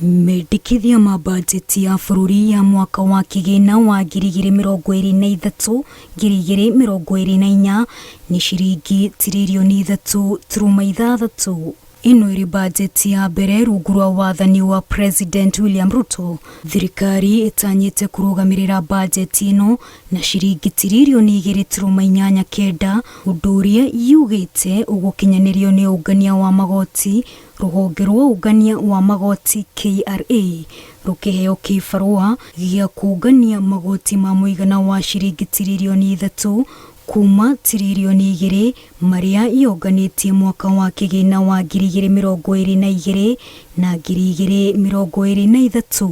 Mendekithia ma bajeti ya bũrũri ya mwaka wa kĩgĩna wa 2023 2024 nĩ ciringi tiririoni 3.6. Ĩno ĩrĩ bajeti ya mbere rungu rwa wathani wa President William Ruto. Thirikari ĩtanyĩte kũrũgamĩrĩra bajeti ĩno na ciringi tiririoni 2.89, ũndũ ũrĩa yugĩte ũgũkinyanĩrio nĩ ũngania wa magoti. Rũhonge rwa ũngania wa magoti KRA rũkĩheo kĩbarũa gĩa kũngania magoti ma mũigana wa ciringi tiririoni 3 kuma tiririoni 2 marĩa yonganĩtie mwaka wa kĩgĩna wa 2022 na 2023,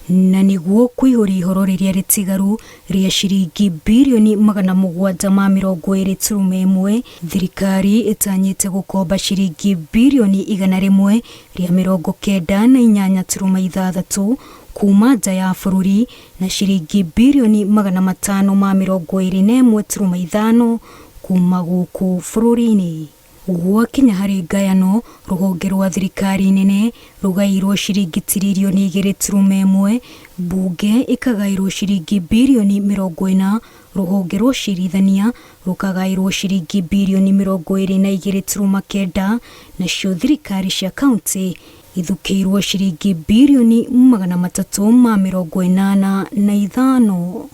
na nĩguo kũihũria ihoro rĩrĩa rĩtigaru rĩa ciringi birioni 720.1. Thirikari ĩtanyĩte gũkomba ciringi birioni 198.6 kuma nja ya bũrũri na ciringi birioni 521.5 kuma gũkũ bũrũri-inĩ. Gwakinya harĩ ngayano, rũhonge rwa thirikari nene rũgaĩirwo ciringi tiririoni 2.1, mbunge ĩkagaĩrwo ciringi birioni 40, rũhonge rwa ũcirithania rũkagaĩrwo ciringi birioni 22.9, nacio thirikari cia kaunti ithukĩirwo ciringi birioni 385.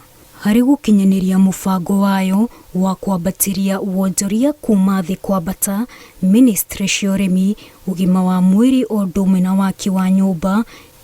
Harĩ gũkinyanĩria mũbango wayo wa kwambatĩria wonjoria kuma thĩ kwambata, ministry cia ũrĩmi, ũgima wa mwĩrĩ o ũndũ ũmwe na waki wa nyũmba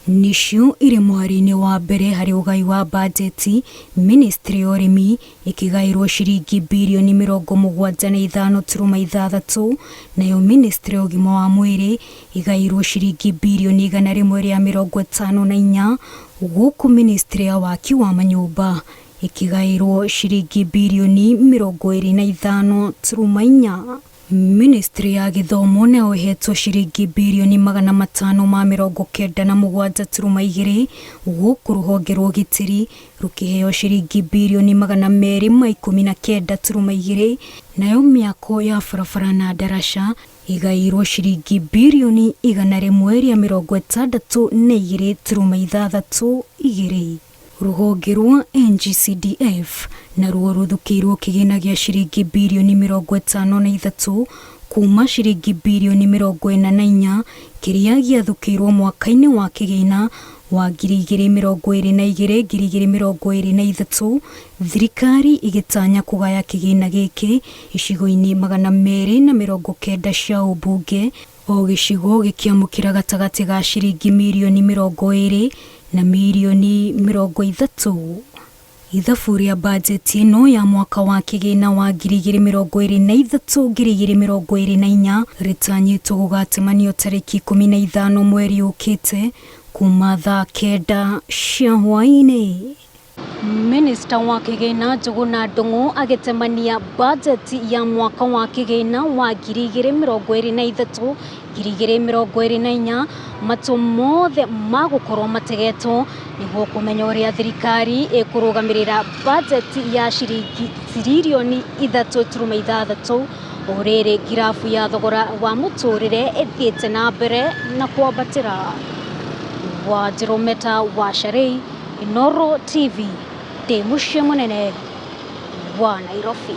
nĩcio irĩ mũhari-inĩ wa mbere harĩ ũgai wa bajeti. Ministry ya ũrĩmi ĩkĩgaĩrwo ciringi birioni 75.6, nayo ministry ya ũgima wa mwĩrĩ ĩgaĩrwo ciringi birioni 154, gũkũ ministry ya waki wa manyũmba ĩkĩgaĩrwo ciringi birioni 25.4. Ministry ya gĩthomo nayo ĩhetwo ciringi birioni 597.2, gũkũ rũhonge rwa ũgitĩri rũkĩheo ciringi birioni 219.2, nayo mĩako ya barabara na ndaraca ĩgaĩirwo ciringi birioni 162.62. Rũhonge rwa NGCDF naruo rũthukĩirwo kĩgĩna gĩa ciringi birioni 53 kuma ciringi birioni 44 kĩrĩa gĩathukĩirwo mwaka-inĩ wa kĩgĩna wa 2022 2023, thirikari ĩgĩtanya kũgaya kĩgĩna gĩkĩ icigo-inĩ 290 cia ũmbunge, o gĩcigo gĩkĩamũkĩra gatagatĩ ga ciringi mirioni 20 na mirioni 30. Ithabu rĩa bajeti ĩno ya mwaka wa kĩgĩna wa 2023 2024 rĩtanyĩtwo gũgatemanio tarĩki 15 mweri ũkĩte kuma thaa 9 cia hwaĩ-inĩ. Minista wa kĩgĩna Njũgũna Ndung'u agĩtemania bajeti ya mwaka wa kĩgĩna wa 2023 2024, matũ mothe magũkorwo mategetwo nĩguo kũmenya ũrĩa thirikari ĩkũrũgamĩrĩra bajeti ya ciringi tiririoni 3.6, o rĩrĩ ngirabu ya thogora wa mũtũrĩre ĩthiĩte na mbere na kwambatĩra. Wanjirũ Meta wa Sharei, Inooro TV, ndĩ mũciĩ mũnene wa Nairobi.